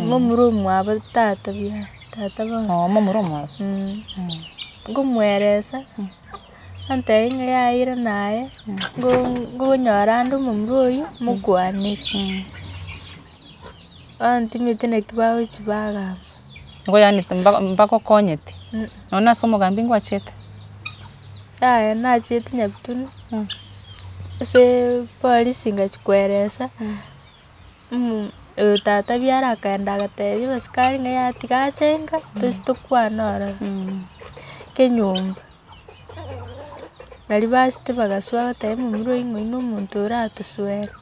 Momura omwabo tata biara, tata bono. Oo momura omwabo. Nkomweresa, antebia ng'a yaira naye, ngo ngonyora ande omomura oywo, mokwanere. Bono timanyeti naki bagochi bagamba. Igo yaani mba- mbagokonyeti, nonya na ase omogambi ngwachete? Yaya nachiete Nyabitunu, ase polisi ngachia koeresa, oyo tata biara akaenda agatebia abasikari ng'a yaya tiga ache nka, tochi tokwane ororo, kenyomba. Naria bachete bagasoa bagatebia omomura oyio ng'a oyio na omonto oratosoere,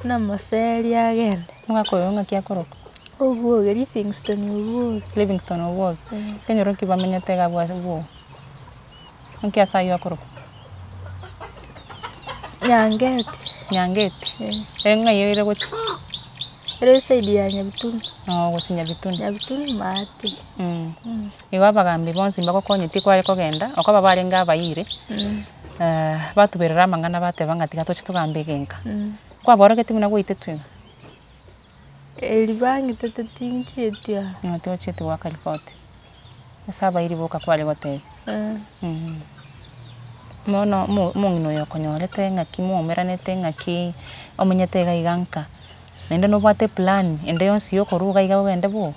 buna moseria agende. Omogaka oyo ng'aki akorokwa? Obwoge, Livingstone Obwoge. Livingstone Obwoge, ekenyoro ki bamenyete iga abwo ase Obwoge? Nki ase aywo akorokwa? Nyangeti. Nyangeti, eh. Ng'ai ere gochia? Ere eside ya Nyabituni. Oo gochia Nyabituni. Nyabituni maate. Igo abagambi bonsi mbagokonyeti kware kogenda, okoba barenge abairi, batuberera amang'ana bateba ng'a tiga toche togambe egenka. Kwabaorogetie buna gwaetetwe iga? Eri bang'itete tinchieti aa. Ng'a tochieti goaka ripoti, ase abairi boka kware gotebia. Bono omo- omong'ina oyo okonyorete ng'aki mwaumeranete ng'aki omenyete iga iga nka, naende nobwate eplan ende yonsi ya okorwa iga iga ogende bwogo?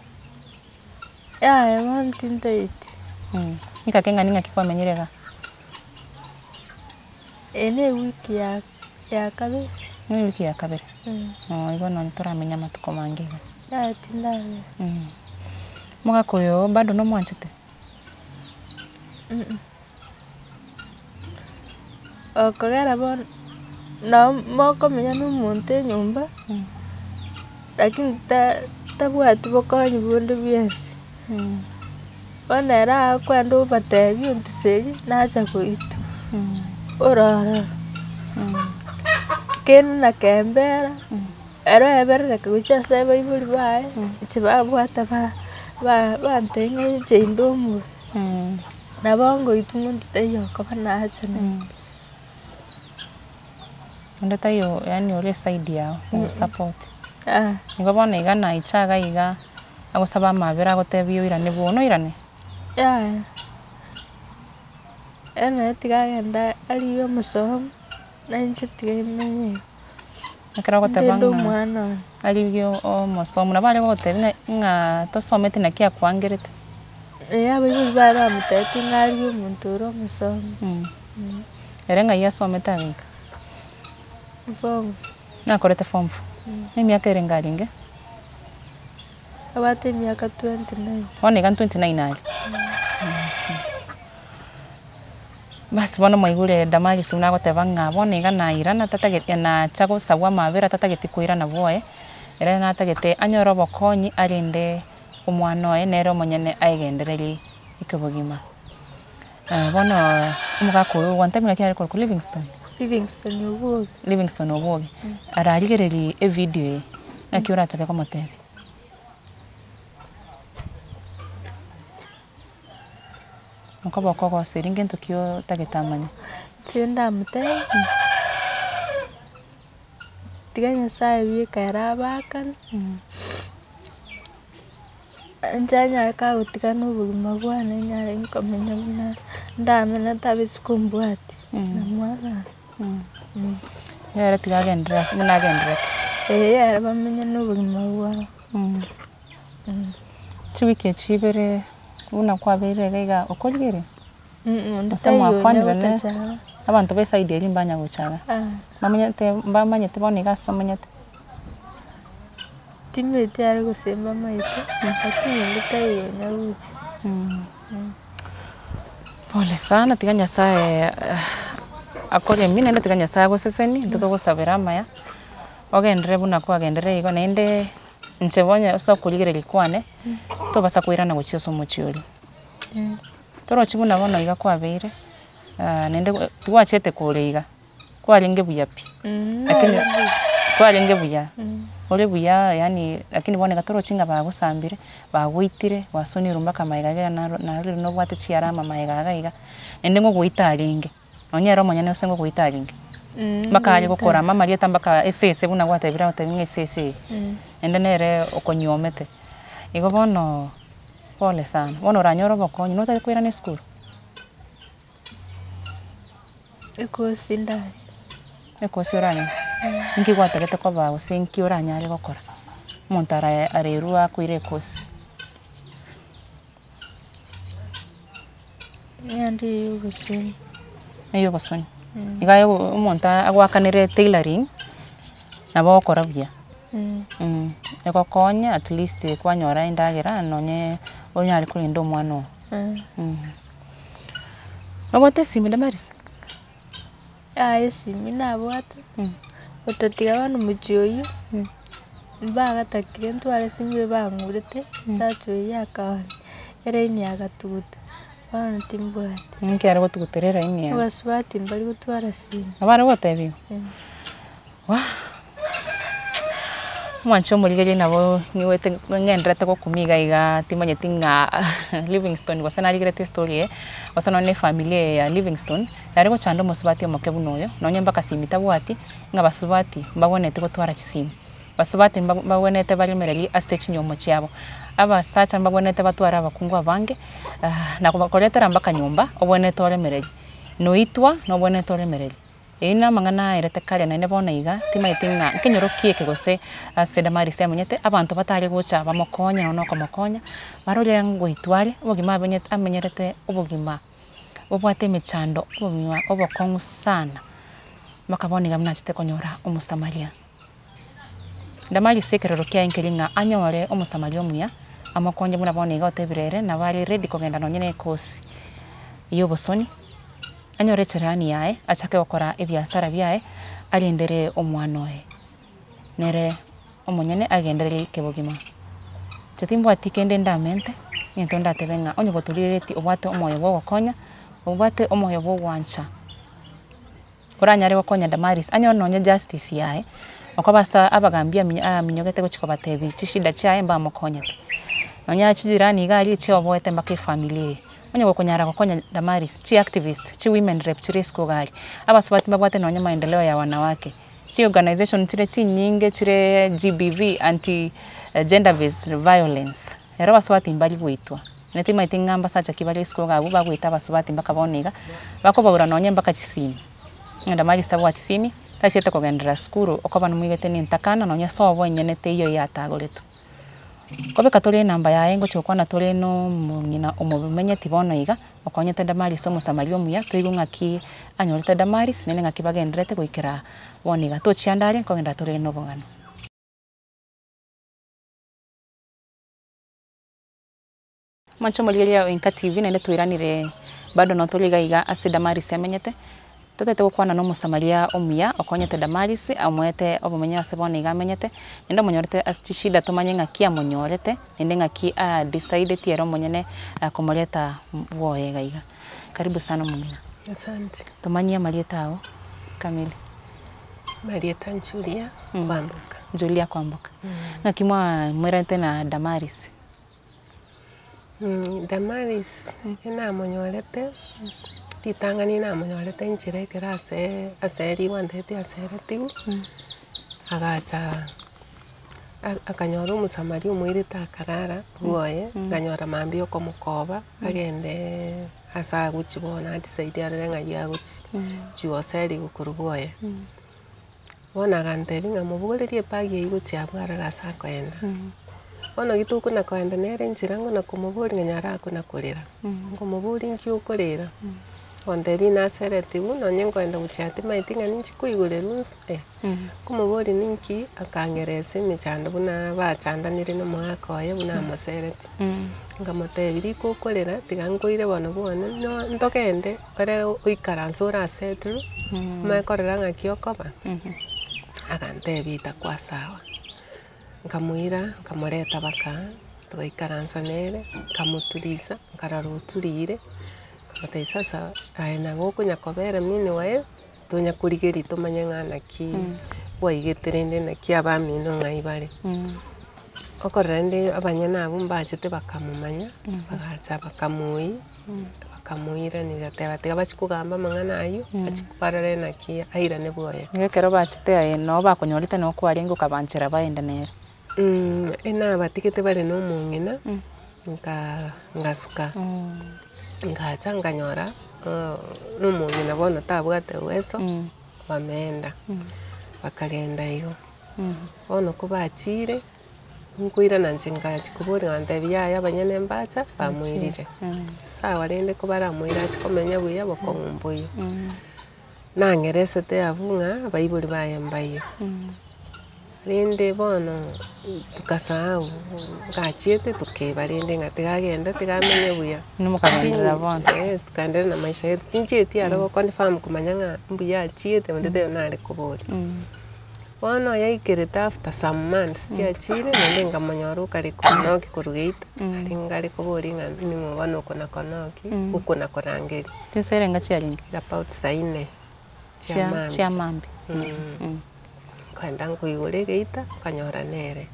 Yaya bono tintaeti. Ng'ake ng'a ning'aki kwamenyire igaa? Eye na ewiki ya ya kabere. Na ewiki ya kabere, igo nonye toramenya amatuko mange iga. Yaya tindamenya. Omogaka oyo bado nomwanchete? Okogera bono, nabo mokomenya na omonto enyomba, lakini ta- tabwati bokonyi bonde bwensi. Bono ere agokwenda obatebie ontuserie, nacha goitwa, ore ororo. Kende na kembera, ere oeberereka gochia ase abaibori baye, inche babwata ba- ba- bantebia ng'a inche inde omobe. Nabo ngoitwa monto taiyo okoba nacha naende. Onde taiyo yaani ore eside yago ogosupport. Igo bono iga naicha iga iga, agosaba amabera agotebia oirane bono oirane? Yaya, ere tiga agende arigie omosomu, na inche tiga imenye iga. Ekero ogoteba Ndende ng'a omwana one. arigie omosomu, nabo are gogotebia ng'a ng'a tosometi naki akwangerete. Ee abaibori baye bamotebetie ng'a arigie omonto ore omosomu. Ere ng'ai asomete agaika? Form four. Nakorete form four, na emiaka erenge arenge? Abwate emiaka 29. Bono iga 29 aria. Basi bono mwaigure Damaris buna agoteba ng'a bono iga nairana tatageti nacha gosabwa amabera tatageti koirana bwoye, ere natagete anyore obokonyi arende omwana oye nere omonyene aegendererie ekebogima. Bono omogaka oyo gwantebirie naki are korokwa Livingstone? Livingstone Obwoge. Livingstone Obwoge, ararigererie evideo eye, naki oratake komotebia? Nkoba okogoseria ngento ki otagete amanye. Inche ndamotebie, tiga Nyasaye bieka ere abakane, inche anyare kagotiga na obogima bwane nyare nkomenya buna ndamenye tabisi kombwatia na mwana one. Nere tiga agenderere ase buna agendererete. Ee ere bamenye na obogima bwabo. Chiwiki echi ibere buna kwabeire iga iga okorigereria? Onde Gose taiyo mwakwanire onya ne gotacha iga. abanto ba eside eria mbanya gocha iga. Bamenyete mbamanyete bono iga ase bamenyete. Timanyeti are gose mbamaete, lakini onde taiyo onya gocha. Pole sana tiga Nyasaye akoremie naende tiga Nyasaye agosesenie, intwe togosabera amaya, ogenderere buna kwagenderire igo naende inche bono ase okorigereria kwane, tobasa koirana gochia ase omochie oria. Torochi buna bono iga kwabeire, naende twachiete kore iga. Kwarenge buya pi, lakini kwarenge buya, ore buya yaani lakini bono iga torochi ng'a bagosambire, bagoitire, gwasonirwe mpaka magega iga naro narorire nobwate chiarama magega iga iga, naende ngogoita arenge, nonye ere omonyene ase ngogoita arenge, mpaka are gokorama amarieta mpaka esese buna gwatebire agotebi ng'a esese eye, naende nere okonyuomete. Igo bono, pole sana, bono oranyore obokonyi, notagete koirana esukuru? Ekosi ndache. Ekosi oranyore, inki gwatagete koba gose inki oranyare gokora, omonto ara arerwe akoire ekosi. Naende ya obosoni. Eya obosoni, iga aye omonto agoakanere tailoring, nabo ogokora buya, egokonya at least kwanyora endagera nonye onyare korenda omwana oo. Nobwate esimi Damaris? Yaya esimi nabwate, otatiga bono omochie oyio, mbagatakire ntware esimi eye bang'urete, omosacha oyio akaoni, eraini agatuguta, bono timbwati. Ninki are gotugutera eraini yaye? Abasubati mbari gotwara simu. Nabo are gotebiwa? Wah! Omwancho omorigereria nabo ng'igwete ng'enderete gokumia iga igaa timanyeti ng'a Livingstone gose narigerete estory eye, gose nonye na efamiri eye ya Livingstone, yare gochanda omosubati omoke buna oyo, nonye mpaka simi tabwati, ng'a basubati mbabwenereti gotwara chisimi, basubati mba mbabwenerete baremererie ase chinyomba chiabo, abasacha mbabwenerete batware abakungu abange, na kobakoretera mpaka nyomba, obwenerete oremererie, noitwa nobwenerete oremererie. Eyio namang'ana aerete kare naende bono iga, timanyeti ng'a nkenyoro ki eke gose ase Damaris amenyete, abanto batare gocha bamokonye nonya na okomokonya, barore ngoitwa are, obogima amenyete amenyerete obogima bobwate emechando, obogima obokong'u sana, mpaka bono iga buna achete konyora omosamaria. Damaris ekerero kiaye nkeri ng'a anyore omosamaria omuya, amokonye buna bono iga otebire ere, nabo are ready kogenda nonye na ekosi ya obosoni. Anyore echerani yaye, achake gokora ebiasara biaye, arendere omwana oye, nere omonyene agendererie kebogima. Inche timbwati kende ndamente, egento ndatebe ng'a onye gotorigeretie obwate omoyo bwa ogokonya, obwate omoyo bwa ogwancha, oranyare gokonya Damaris, anyore nonye justice yaye, okoba ase abagambi ami aminyogete gochia kobatebia chishida chiaye mbamokonyete. Nonye chijirani iga aria chioboete mpaka efamiri eye. Onye gokonyara gokonya Damaris, chi activist, chi women rep chire isiko iga aria, abasubati mbabwate nonye maendeleo ya wanawake, chi organisation chire chinyinge chire GBV anti gender based violence, ero abasubati mbari goitwa, naende timanyeti ng'a mbasacha ki bare isiko iga abwo bagoita abasubati mpaka bono iga, bakobaura nonye mpaka chisimi, onye Damaris tabwati simi, tachiete kogenderera sukuru okoba nomoigete na entakana nonye sobo enyene teiyo yatagoretwe. Kobeka tore enamba yaye ngochia gokwana tore na omong'ina omomenyeti bono iga, okonyete Damaris omosamaria omuya, toigwe ng'aki anyorete Damaris, naende ng'aki bagendererete goikera bono iga. Tochia ande aria, nkogenda tore na obogano. Mwanche omorigereria o Enka TV naende twairanire bado noo tore iga iga ase Damaris amenyete, totagete gokwana na omosamaria omuya okonyete Damaris amoete obomenyo ase bono iga amenyete, naende omonyorete ase chishida tomanye ng'aki amonyorete, naende ng'aki a decideti ere omonyene komoreta bwoye iga iga. Karibu sana omong'ina. Asante. Tomanyie amarieta ao kamili. Marieta Julia Kwamboka. Julia Kwamboka. Ng'aki mwamerete na Damaris? Damaris enamonyorete, ritang'ani namonyorete inchera ekero ase aserigwe antebetie aseretigwe, agacha akanyora omosamaria omoirete akarara bwoye, akanyora mambia okomokoba agendeee ase agochia bono adecide arore ng'ai agochia, juu oserigwe korwa bwoye. Bono agantebia ng'a mobogorerie ebag eywo gochia abwo arore ase akoenda. Bono rituko nakoenda nere enchera ng'a nakomoboria ng'a nyara akona korera, nkomoboria nki okorera, ogontebia naseretigwe nonye nkoenda gochia timaeti ng'a ninchi koigorerwa nse eh. Nkomoboria ninki, akang'eresa emechando buna bachandanire na omogaka oye buna amosereti. Nkamotebia riko okorera tiga nkoire bono bwane no ntogende ore oikaranse orasetirwe, omanye korora ng'aki okoba, agantebia itakuwa sawa. Nkamoira, nkamoreta baka togaikaransa nere, nkamoturisa, nkarora oturire, nkamotebia sasa aye nabo okonya kobera meanwhile, tonya korigeria tomanye ng'a naki kwaigete rende naki abamino ng'ai bare. Okorora rende abanyene abwo mbachete bakamomanya, bagacha bakamoyia, bakamoiraneria teba tiga bachie kogamba amang'ana aywo, bachie barore naki airane bwoye. Nigo ekero bachete aye noo bakonyorete noo kwarenge okabanchera baende nere. Enabatigete bare na omong'ina, nka ngasuka, ngacha nkanyora na omong'ina bono tabwate uweso, bameenda, bakagenda igo. Bono kobachire. Nkoirana inche ngachia koboria ngantebia yaya abanyene mbacha bamoirire. Sawa rende kobaramoire achie komenya buya bokong'u mboiyo. Nang'eresete abwo ng'a abaibori baye mbaiyo. Rende bono tukasahau ngachiete tokeba rende ng'a tiga agende tiga amenye buya. Mokagenderera bono. Yes tukaendelea na maisha yetu, tinchieti aro go confirm komanya ng'a mbuya achiete onde taiyo nare koboria. Bono yaikerete after some months chiachire naende nkamonyora okare konoki korwa geita, aria ngare koboria ng'a ning'o bono okona konoki, okona korangeria. Chinsa erenga chiarenge? About saa nne chia Chia mambia. chia mambia. Nkaenda nkoigora egeita, nkanyora nere.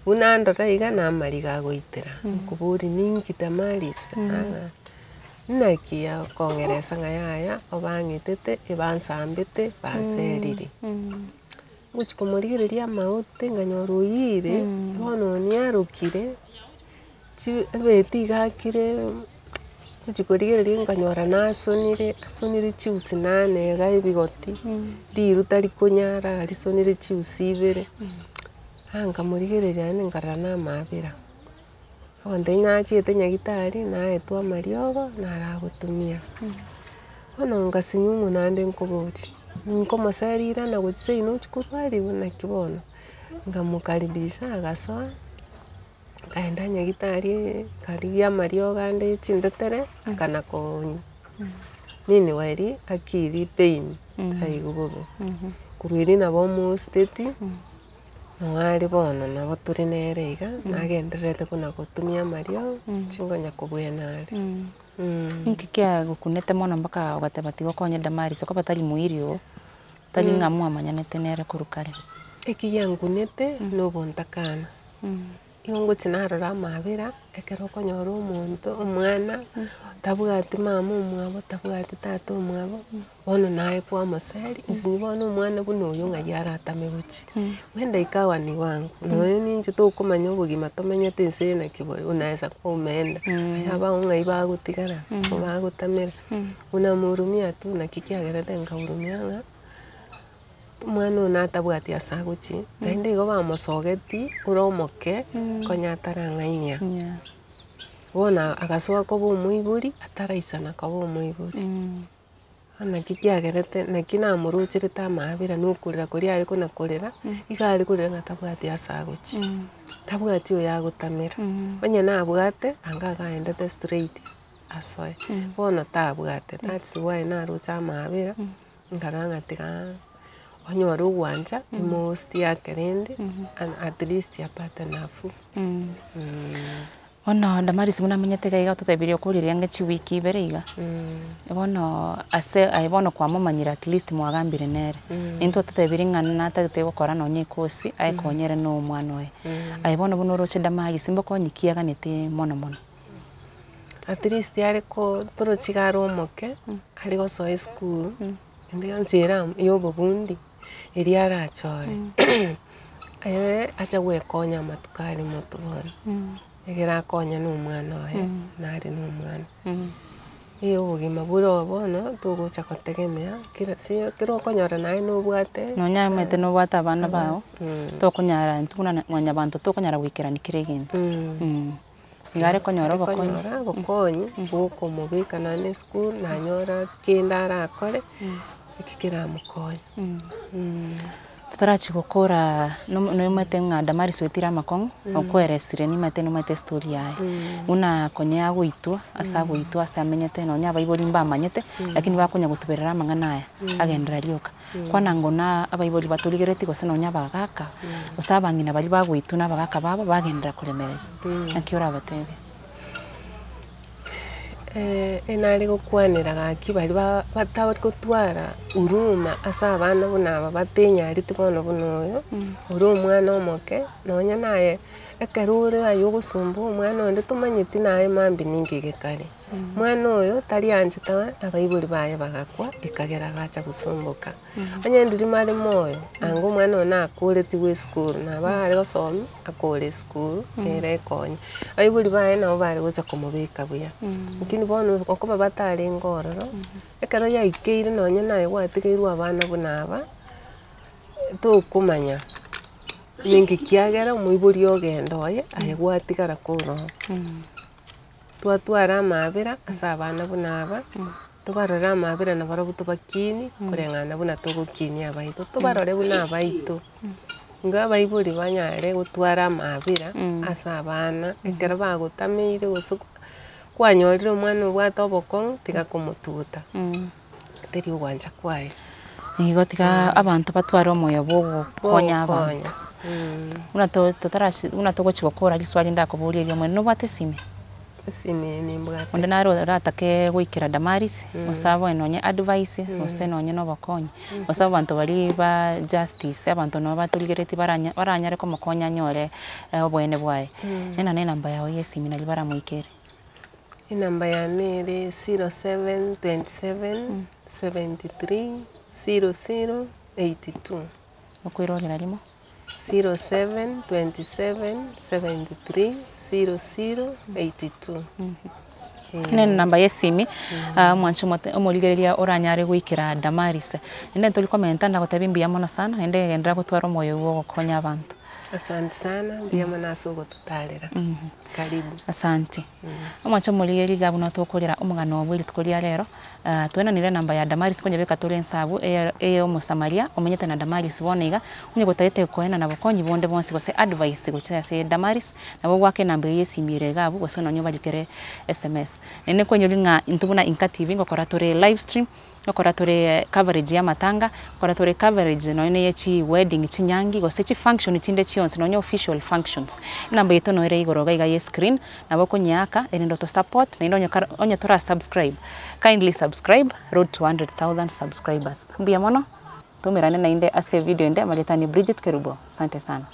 Buna ndora iga na amariga agoitera, nkoboria ninki Damaris? Ng'a Naki akong'eresa ng'a yaya, obang'itete, ebansambete, banseriri. Ngochia komorigereria amaote nkanyora oyire, bono oniarokire, chi ebeti iga akire, ngochia korigereria nkanyora nasonire, asonire chiusi nane iga ebigoti, riru tari konyara arisonire chiusi ibere, ah nkamorigereria naende nkarora na amaabera. Abanto inye nachiete nyagetari, naetwe amariogo, naragotumia. Bono ngasinywa ng'o naende nkoboria, nkomoseria irana gochia seino ochia korwariwa naki bono? Nkamokaribisha agasoa, nkaenda nyagetari nkarigia amariogo ande chintetere, akana konywa. Meanwhile, akiri pain, taigwa bobe. Korwa erio nabo omositeti. Nong'are bono nabo tore nere iga, nagendererete buna gotumia amariogo, chinkonya kobwena are. Inki kiagokunete mono mpaka ogateba tiga okonye Damaris okoba tari moiri oo, tari ng'a mwamanyanete nere korwa kare? Eki giankunete, na obontakana. Igo ngochia narora amabera, ekero okonyora omonto, omwana, tabwati mama omwabo, tabwati tata omwabo, bono naye kwamoseri, inche bono omwana buna oyo ng'ai aratame gochia. Huenda ikawa ni wangu, nonya ninche tokomanya obogima tomenyete ense eye naki bore, unaweza kuwa umeenda, abao ng'ai bagotigara, bagotamera, unamhurumia tu naki kiagerete nkahurumia ng'a. Omwana oyo natabwati ase agochia, naende igo bamosogetie ore omoke konya atarang'ainia. Bono agasoa koba omoibori, ataraisana koba omoibori. Bono naki kiagerete, naki namorocherete amaabera na okorera koria are kona korera, iga are korera ng'a tabwati ase agochia, tabwati oyo agotamera, onye nabwate, anga agaendete straight asoe. Bono tabwate, that's why naroche amaabera. Nkarora ng'a tiga onyore ogwancha emost yake rende and at least apate nafuu. Bono Damaris buna amenyete iga iga ototebirie okorire ang'e chiwiki ibere iga, bono ase aye bono kwamomanyire at least mwagambire nere, intwe ototebirie ng'a natagete gokora nonye ekosi aekonyere na omwana oye. Aye bono buna oroche Damaris mbokonyi ki aganete mono mono? At least are ko torochi iga are omoke, are gosoa esukuru, ende yonsi ere amo ya obobundi, eria arachore, ere acha goekonya amatuko aria motwe bono, ekero akonya na omwana oye, nare na omwana. Obogima bore oo bono, togocha kotegemea kera si ekero okonyora naye nobwate. Nonya omanyete nobwate abana bao, tokonyara intwe buna mwanyabanto tokonyara goikerania kera egento. Iga are konyora obokonyi. Konyora obokonyi bwa okomobeka naende esukuru, nanyora kende arakore, eki keramokonye. Totarachia gokora nomanyete ng'a Damaris oetire amakong'u, okweresire nimanyete nomanyete estory yaye, buna konya agoitwa, ase agoitwa ase amenyete nonya abaibori mbamanyete, lakini bakonya gotuberera amang'ana aya, agenderera rioka. Kwana ng'o na abaibori batorigeretie gose nonya abagaka, gose abang'ina baria bagoitwa na abagaka babo bagenderera koremereria, naki orabatebie? Enare gokwanera gaki baria ba batari gotwara huruma ase abana buna aba batenyareti bono buna oyo, ore omwana omoke, nonya naye ekero ore aye ogosumbua omwana onde tomanyeti naye mambia ninki gekare. Omwana oyo tari anchete abaibori baye bagakwa, ekagera agacha gosumboka. Onye ndiri mare moyo, anga omwana one nakoretigwe esukuru, nabo are gosoma, akore esukuru, nere ekonye. Abaibori baye nabo bare gocha komobeka buya, lakini bono okoba batarenge ororo, ekero yaikeire nonye naye gwatigeirwe abana buna aba, tokomanya ninki kiagera omoibori ogenda oye, aye gwatigara korwa oo. Twatware amaabera ase abana buna aba, tobarore amaabera nabarobwo tobakinie, koreng'ana buna togokinia abaito, tobarore buna abaito. Nigo abaibori banyare gotwara amaabera ase abana, ekero bagotameire gose kwanyorire omwana obwate obokong'u, tiga komotuguta, teri ogwancha kwaye. Nigo tiga abanto batware omoyo bwa ogokonya abanto. Buna to totarasi buna togochi gokora riswali ndakoborie erio omwene nobwate esimi? Esimi eye nimbwate. Onde nare oratake goikera Damaris, gose aboe nonye advice, gose nonye na obokonyi, gose abanto baria ba justice, abanto nabo batorigeretie baranya baranyare komokonya anyore oboene bwaye. Nena na enamba yago ya esimi naria baramoikere. Enamba yane ere 0727 73 00 82. Okoirorera rimo. 07 27 73 00 82. Ene enamba ya esimi, omwanchi omote omorigereria oranyare goikera Damaris. Naende ntori komenta ndagotebia mbuya mono sana, naende genderera gotwara omoyo bwa ogokonya abanto. Asante sana, mbuya mono ase ogototarera. Karibu. Asante. Omwanche omorigereria iga buna tokorera omogano bwe rituko ria rero, twenanire enamba ya Damaris konyebeka tore inse abwo eye eye omosamaria omenyete na Damaris bono iga, onye gotagete koenana bokonyi bonde bonsi gose advice gochia ase Damaris, nabo ogoaka enamba eywo ya esimi ere iga abwo gose nonye obarikere sms. Naende nkoinyoria ng'a intwe buna Inka TV ngokora tore live stream. Ngokora tore coverage ya amatanga, ngokora tore coverage nonye na eye chi wedding, chinyangi, gose chi function chinde chionsi nonye official functions. Enamba yaito noo ere igoro iga iga ye screen, nabo okonyeaka erinde oto support naende onye kare onye tora subscribe, kindly subscribe, road to 100,000 subscribers. Mbuya mono, toumerane naende ase evideo ende, amarieta ane Bridget Kerubo, asante sana.